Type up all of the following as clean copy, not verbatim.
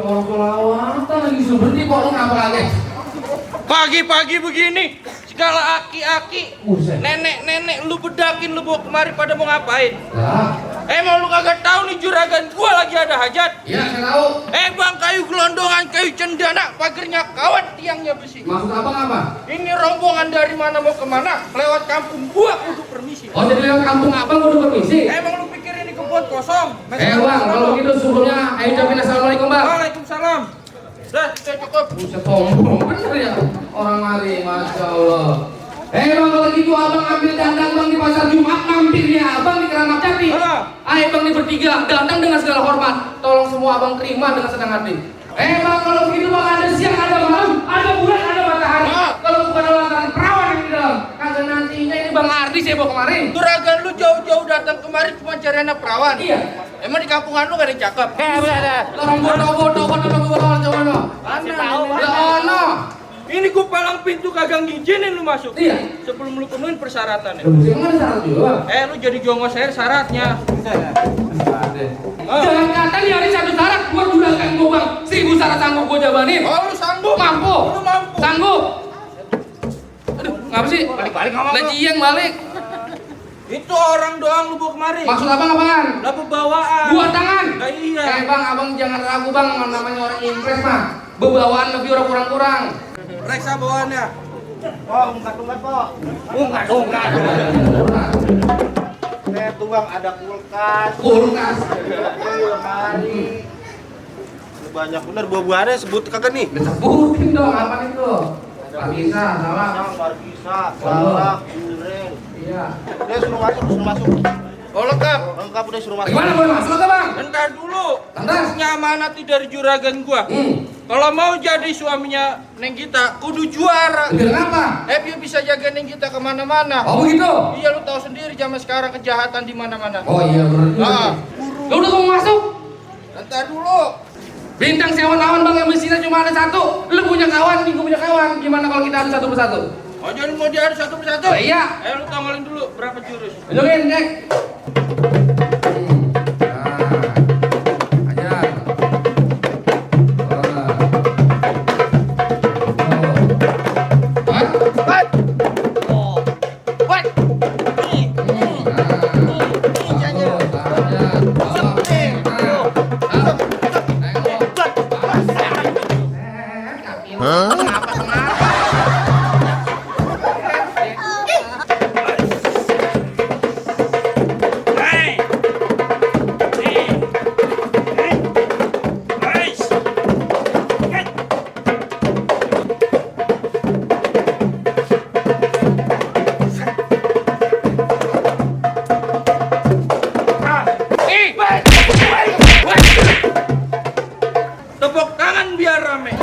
Orang kelawatan lagi seperti kok lu ngapa lagi? Pagi-pagi begini, segala aki-aki, nenek-nenek lu bedakin lu bawa kemari pada mau ngapain? Lah, Emang lu kagak tahu nih juragan gua lagi ada hajat? iya saya tahu. Bang, kayu gelondongan, kayu cendana, pagernya kawat, tiangnya besi. Maksud abang apa? Ini rombongan dari mana mau kemana? Lewat kampung gua kudu permisi. Oh jadi lewat kampung abang udah permisi? Emang lu pikir ini kebun kosong? Bang, kalau begitu sebelumnya ayo ucapin assalamualaikum bang. Waalaikumsalam. Dah, sudah cukup. Buset sombong bener ya orang mari, masya Allah. Bang, kalau gitu abang ambil dandang bang di pasar Jumat, mampir ya abang di Keramat Jati. Ayo bang nih bertiga, dandang dengan segala hormat. Tolong semua abang terima dengan senang hati. Bang, kalau begitu bang ada siang, ada malam, ada bulan, ada matahari. Kalau bukan lantaran perawan yang di dalam, kagak nantinya ini bang Ardi saya bawa kemari. Juragan lu jauh-jauh datang kemari cuma cari anak perawan. Iya. Emang di kampungan lu gak ada yang cakep? Ada. Orang bodoh coba. Ya ono. Ini gua palang pintu kagak ngizinin lu masuk. Iya. Sebelum lu penuhin persyaratannya. Emang ada syarat juga? Lu jadi jongos air syaratnya. Jangan kata nih ada satu syarat, gua juragan gua bang. 1000 syarat sanggup gua jabanin. Oh, lu sanggup? Mampu. Lu mampu. Sanggup. Aduh, ngapa sih? Balik ngomong lu. Lajian balik. Itu orang doang lu bawa kemari. Maksud abang apaan? Lah bawaan. Dua tangan. Lah iya. Bang, abang jangan ragu bang, namanya orang impres mah. Bawaan lebih orang kurang-kurang. Reksa bawaannya. Oh, ungkat-ungkat, Pak. Ungkat. Tuh bang, ada kulkas. Kulkas. Lemari. Banyak bener buah-buahannya, sebut kagak nih? Sebutin dong, apa itu? Pak bisa, salah. Markisa, salak, durian. Iya. Udah suruh masuk. Oh, lengkap. Lengkap udah suruh masuk. Gimana boleh masuk atau bang? Entar dulu. Lantas? Punya amanat nih dari juragan gua. Kalau mau jadi suaminya Neng Gita, kudu juara. Kenapa? Biar bisa jaga Neng Gita kemana-mana. Oh begitu? Iya, lu tahu sendiri zaman sekarang kejahatan di mana-mana. Oh iya benar. Nah, Ya udah kamu masuk. entar dulu. Bintang sewan-awan bang yang mesinnya cuma ada satu. Lu punya kawan, gue punya kawan. Gimana kalau kita adu satu persatu? Oh, jadi mau diadu satu persatu? Oh, iya. Lu tanggalin dulu berapa jurus. Tunjukin, Jack. Ajar. Tepuk tangan biar rame.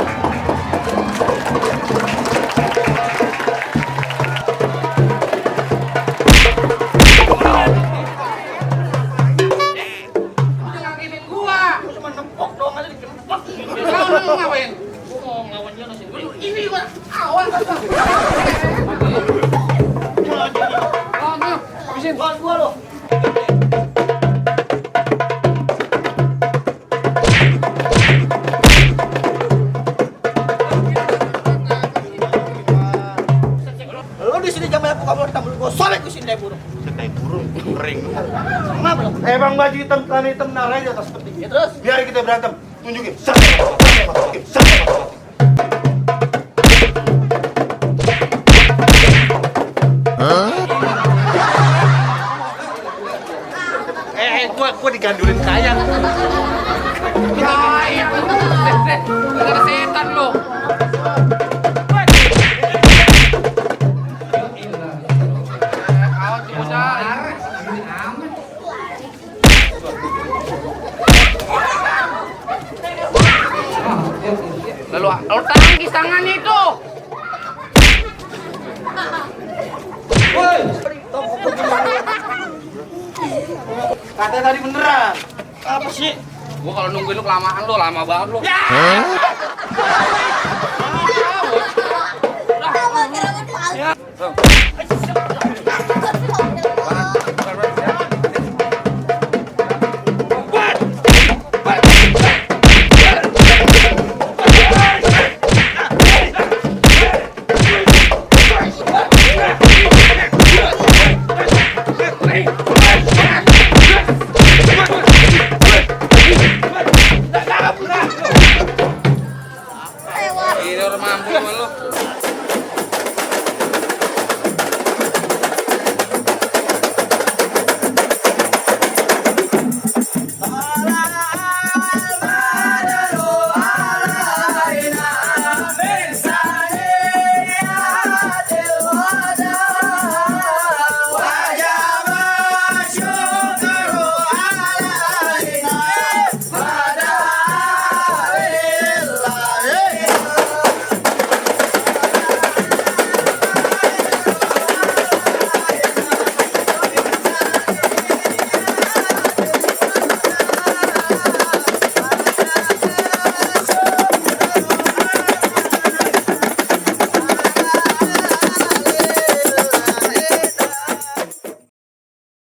Jangan giniin gua. Gua cuma nempok doang aja dikempok. Lu ngapain? Gua mau ngelawan dia nasi. Ini gua awan. Oh, habisin. Gua lo. Lo di sini jam aku kamu ditambah gua sobek ke sini deh burung. Tai burung kering. Kenapa lo? Bang baju hitam tan hitam narai di atas peti. Ya terus biar kita berantem. Tunjukin. Gua digandulin kaya. Ya, iya. Ada setan lo. Lo tangkis tangannya itu. Woi, katanya tadi beneran. Apa sih? Gua kalau nungguin lu kelamaan lu, lama banget lu. Ya. Ini orang mampu sama lu.